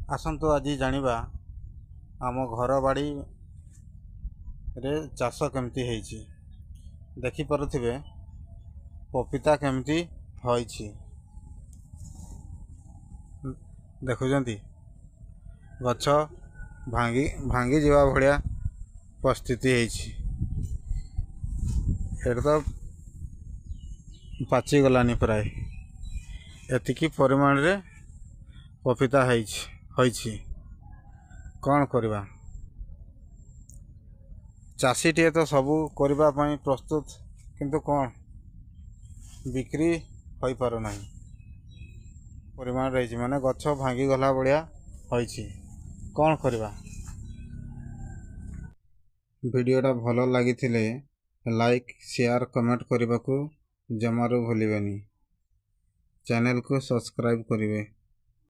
ଆସନ୍ତୁ ଆଜି ଜାଣିବା ଆମ ଘର ବାଡ଼ିରେ ଚାଷ କେମିତି ହେଇଛି। ଦେଖିପାରୁଥିବେ ପପିତା କେମିତି ହୋଇଛି। ଦେଖୁଛନ୍ତି ଗଛ ଭାଙ୍ଗି ଭାଙ୍ଗିଯିବା ଭଳିଆ ପରିସ୍ଥିତି ହେଇଛି। ଏଇଟା ତ ପାଚିଗଲାନି ପ୍ରାୟ। ଏତିକି ପରିମାଣରେ ପପିତା ହେଇଛି। କ'ଣ କରିବା? ଚାଷୀଟିଏ ତ ସବୁ କରିବା ପାଇଁ ପ୍ରସ୍ତୁତ, କିନ୍ତୁ କ'ଣ ବିକ୍ରି ହୋଇପାରୁନାହିଁ। ପରିମାଣରେ ହେଇଛି ମାନେ ଗଛ ଭାଙ୍ଗିଗଲା ଭଳିଆ ହୋଇଛି। କ'ଣ କରିବା? ଭିଡ଼ିଓଟା ଭଲ ଲାଗିଥିଲେ ଲାଇକ୍, ସେୟାର, କମେଣ୍ଟ କରିବାକୁ ଜମାରୁ ଭୁଲିବେନି। ଚ୍ୟାନେଲକୁ ସବସ୍କ୍ରାଇବ୍ କରିବେ।